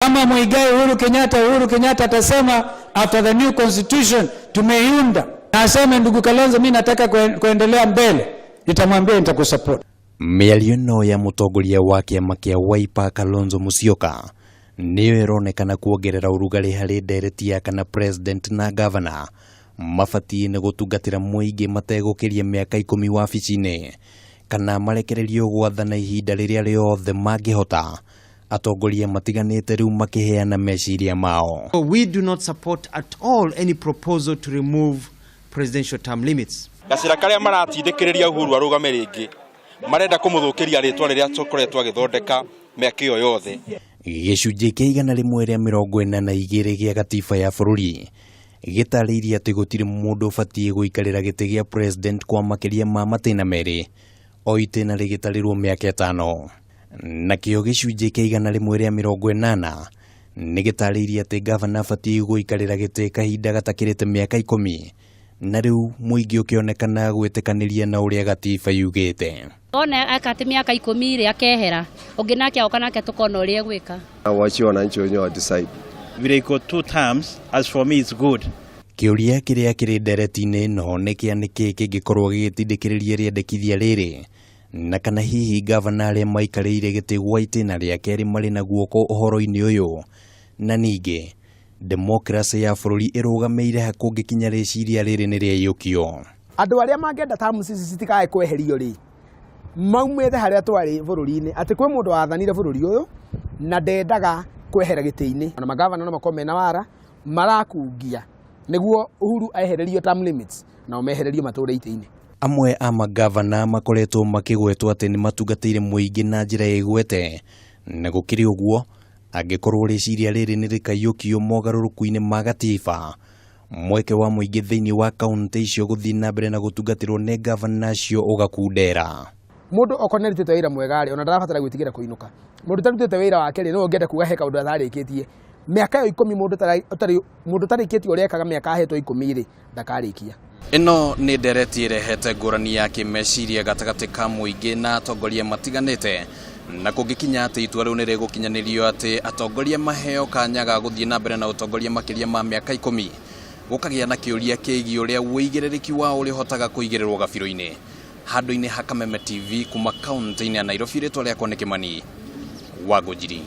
Kama Muigai Uhuru Kenyatta, Uhuru Kenyatta atasema after the new constitution tumeiunda, na aseme ndugu Kalonzo, mi nataka kuendelea mbele, nitamwambia nitakusupport. Mĩario ĩno ya mũtongoria wa kĩama kĩa Wiper Kalonzo Musyoka nĩyo ĩronekana kuongerera ũrugarĩ harĩ ndereti ya kana president na gavana mabatiĩ nĩ gũtungatĩra mũingĩ mategũkĩria mĩaka 10 wabici-inĩ kana marekererio gwathana ihinda rĩrĩa rĩothe mangĩhota. Atongoria matiganĩte rĩu makĩheana meciria mao. We do not support at all any proposal to remove presidential term limits. Gacĩra karĩa maratindĩkĩrĩria Uhuru arũgame rĩngĩ marenda kũmũthũkĩria rĩtwa rĩrĩa tũkoretwo agĩthondeka mĩaka ĩyo yothe. Gĩcunjĩ kĩa 142 gĩa gatiba ya bũrũri gĩtarĩirie atĩ gũtirĩ mũndũ ũbatiĩ gũikarĩra gĩtĩ gĩa president kwa makĩria ma matĩna 2, o itĩna rĩgĩtarĩrwo mĩaka 5. Nakĩo gĩcunjĩ kĩa 180 nĩ gĩtarĩirie atĩ gavana abatiĩ gũikarĩra gĩtĩ kahinda gatakĩrĩte mĩaka 10, na rĩu mũingĩ ũkĩonekana gwĩtĩkanĩria na ũrĩa gatiba yugĩte. Ona aka atĩ mĩaka 10 rĩ, akehera, ũngĩ nake agoka nake tũkona ũrĩa egwĩka. Wachie wananchi wenyewe wa decide. Vile iko two terms, as for me it's good. Kĩũria kĩrĩa kĩrĩ ndereti-inĩ ĩno nĩ kĩa nĩkĩ kĩngĩkorwo gĩgĩtindĩkĩrĩria rĩendekithia rĩrĩ, na kana hihi gavana arĩa maikarĩire gĩtĩ gwa itĩna rĩa kerĩ marĩ na guoko ũhoro-inĩ ũyũ, na ningĩ demokrasĩ ya bũrũri ĩrũgamĩire ha kũngĩkinya rĩciria rĩrĩ nĩ rĩaiyũkio. Andũ arĩa mangĩenda terms ici citikae kweherio rĩ, maumĩte harĩa twarĩ bũrũri-inĩ, atĩ kwĩ mũndũ wathanire bũrũri ũyũ na ndendaga kwehera gĩtĩ-inĩ. Ona magavana no makorwo mena wara marakungia nĩguo Uhuru ehererio term limits, nao mehererio matũre itĩ-inĩ. Amwe a magavana makoretwo makĩgwetwo atĩ nĩ matungatĩire mũingĩ na njĩra ĩgwete, na gũkĩrĩ ũguo, angĩkorwo rĩciria rĩrĩ nĩ rĩkaiyũkio mogarũrũku-inĩ ma gatiba, mweke wa mũingĩ thĩinĩ wa kaunti icio gũthiĩ na mbere na gũtungatĩrwo nĩ gavana acio ũgakundera. Mũndũ okorwo nĩ arutĩte wĩra mwega rĩ, ona ndarabatara gwĩtigĩra kũinũka. Mũndũ ũtarutĩte wĩra wake rĩ, nĩwe ũngĩenda kuga he kaũndũ atarĩkĩtie. Mĩaka ĩyo 10, mũndũ ũtarĩkĩtie ũrĩa ekaga mĩaka ahetwo 10 rĩ, ndakarĩkia. Ĩno nĩ ndereti ĩrehete ngũrani ya kĩmeciria gatagatĩ ka mũingĩ na atongoria matiganĩte, na kũngĩkinya atĩ itua rĩu nĩ rĩgũkinyanĩrio atĩ atongoria maheo kanya ga gũthiĩ na mbere na ũtongoria makĩria ma mĩaka 10, gũkagĩa na kĩũria kĩgiĩ ũrĩa ũigĩrĩrĩki wao ũrĩhotaga kũigĩrĩrwo gabiro-inĩ. Handũ-inĩ ha Kameme TV kuma kaunti-inĩ ya Nairobi, rĩtwa rĩakwa nĩ Kĩmani wa Ngũnjiri.